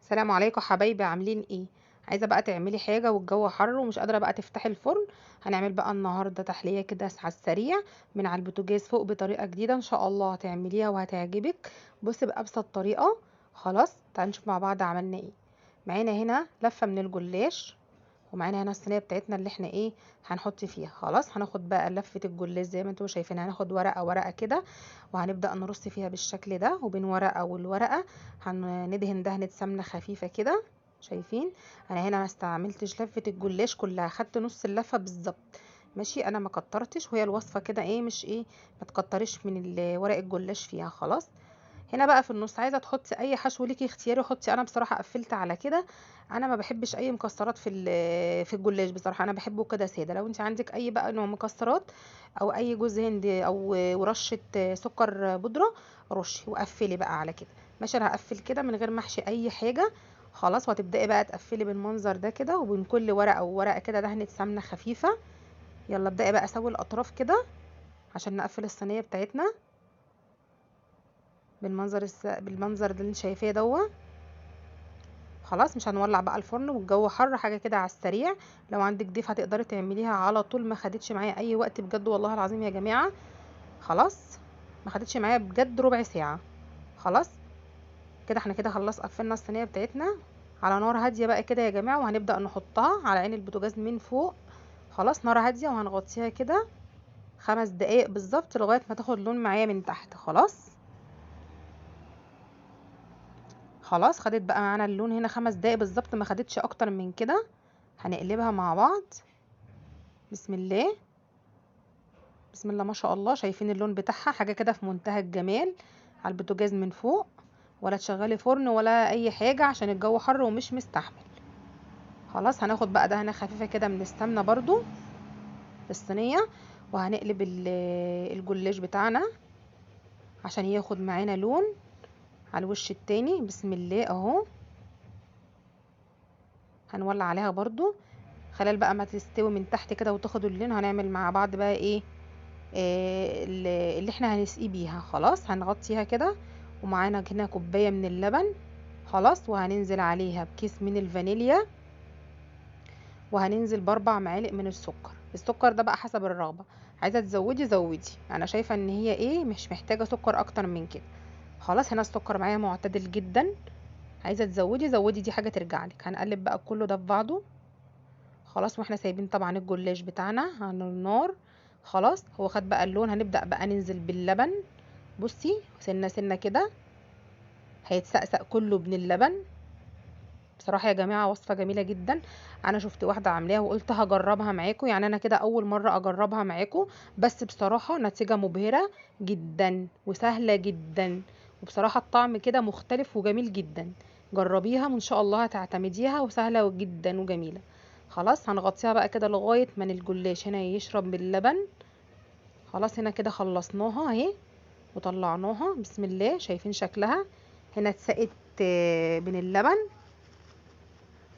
السلام عليكم حبايبي، عاملين ايه؟ عايزه بقى تعملي حاجة والجو حر ومش قادرة بقى تفتحي الفرن. هنعمل بقى النهارده تحلية كده على السريع من على البوتاجاز فوق بطريقة جديدة ان شاء الله هتعمليها وهتعجبك. بصي بابسط طريقه. خلاص تعالوا نشوف مع بعض عملنا ايه. معانا هنا لفه من الجلاش، ومعانا هنا الصينية بتاعتنا اللي احنا ايه هنحط فيها. خلاص هناخد بقى لفه الجلاش زي ما انتم شايفين، هناخد ورقة ورقة كده وهنبدا نرص فيها بالشكل ده، وبين ورقة والورقة هندهن دهنه سمنه خفيفة كده. شايفين انا هنا ما استعملتش لفه الجلاش كلها، خدت نص اللفة بالظبط. ماشي، انا ما كترتش، وهي الوصفة كده ايه مش ايه ما تكتريش من ورق الجلاش فيها. خلاص هنا بقى في النص عايزه تحطي اي حشو ليكي اختياري حطي. انا بصراحة قفلت على كده، انا ما بحبش اي مكسرات في الجلاش بصراحة، انا بحبه كده ساده. لو انت عندك اي بقى نوع مكسرات او اي جوز هند او ورشه سكر بودره رشي وقفلي بقى على كده. ماشي، انا هقفل كده من غير ما احشي اي حاجة. خلاص وهتبداي بقى تقفلي بالمنظر ده كده، وبين كل ورقة وورقة كده دهنه سمنه خفيفة. يلا ابداي بقى سوي الاطراف كده عشان نقفل الصينية بتاعتنا بالمنظر ده اللي انت شايفاه دوا. خلاص مش هنولع بقى الفرن والجو حر، حاجة كده على السريع. لو عندك ضيف هتقدري تعمليها على طول، ما خدتش معايا اي وقت بجد والله العظيم يا جماعة. خلاص ما خدتش معايا بجد ربع ساعة. خلاص كده احنا كده خلاص قفلنا الصينية بتاعتنا على نار هادية بقى كده يا جماعة، وهنبدا نحطها على عين البوتاجاز من فوق. خلاص نار هادية وهنغطيها كده 5 دقايق بالظبط لغاية ما تاخد لون معايا من تحت. خلاص خدت بقى معانا اللون هنا 5 دقايق بالظبط، ما خدتش اكتر من كده. هنقلبها مع بعض. بسم الله بسم الله ما شاء الله، شايفين اللون بتاعها حاجة كده في منتهى الجمال على البوتاجاز من فوق. ولا تشغلي فرن ولا اي حاجة عشان الجو حر ومش مستحمل. خلاص هناخد بقى دهنه خفيفة كده من السمنة برضو في الصينية، وهنقلب الجلاش بتاعنا عشان ياخد معانا لون على الوش التاني. بسم الله اهو. هنولع عليها برضو خلال بقى ما تستوي من تحت كده وتاخد اللون. هنعمل مع بعض بقى ايه اللي احنا هنسقيه بيها. خلاص هنغطيها كده، ومعانا هنا كوباية من اللبن. خلاص وهننزل عليها بكيس من الفانيليا، وهننزل ب4 معالق من السكر. السكر ده بقى حسب الرغبة، عايزه تزودي زودي، انا شايفه ان هي ايه مش محتاجه سكر اكتر من كده. خلاص هنا السكر معايا معتدل جدا، عايزه تزودي زودي، دي حاجة ترجع لك. هنقلب بقى كله ده في بعضه. خلاص واحنا سايبين طبعا الجلاش بتاعنا على النار. خلاص هو خد بقى اللون، هنبدا بقى ننزل باللبن. بصي سنة سنة كده هيتسقسق كله من اللبن. بصراحة يا جماعة وصفه جميلة جدا، انا شفت واحدة عاملاها وقلت هجربها معاكم، يعني انا كده اول مرة اجربها معاكم، بس بصراحة نتيجة مبهرة جدا وسهلة جدا، وبصراحة الطعم كده مختلف وجميل جدا. جربيها وان شاء الله هتعتمديها، وسهلة جدا وجميلة. خلاص هنغطيها بقى كده لغاية ما الجلاش هنا يشرب من اللبن. خلاص هنا كده خلصناها اهي وطلعناها. بسم الله، شايفين شكلها هنا اتسقت من اللبن.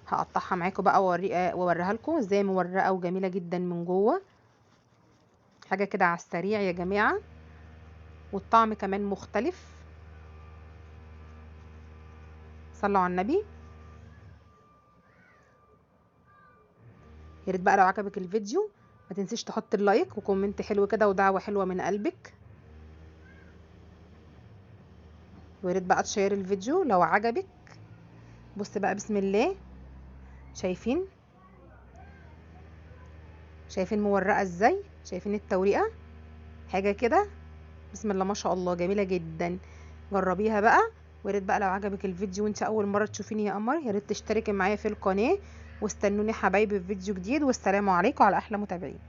هقطعها معاكم بقى واوريها لكم ازاي مورقه وجميلة جدا من جوه، حاجة كده على السريع يا جماعة، والطعم كمان مختلف. صلوا على النبي. يا ريت بقى لو عجبك الفيديو ما تنسيش تحط ال like و comment حلو كده ودعوة حلوة من قلبك، ويا ريت بقى تشير الفيديو لو عجبك. بص بقى بسم الله، شايفين مورقه ازاي، شايفين التوريقه، حاجة كده بسم الله ما شاء الله جميلة جدا. جربيها بقى، ويا ريت بقى لو عجبك الفيديو وانت اول مرة تشوفيني يا قمر يا ريت تشتركي معايا في القناة، واستنوني حبايبي في فيديو جديد، والسلام عليكم على احلى متابعين.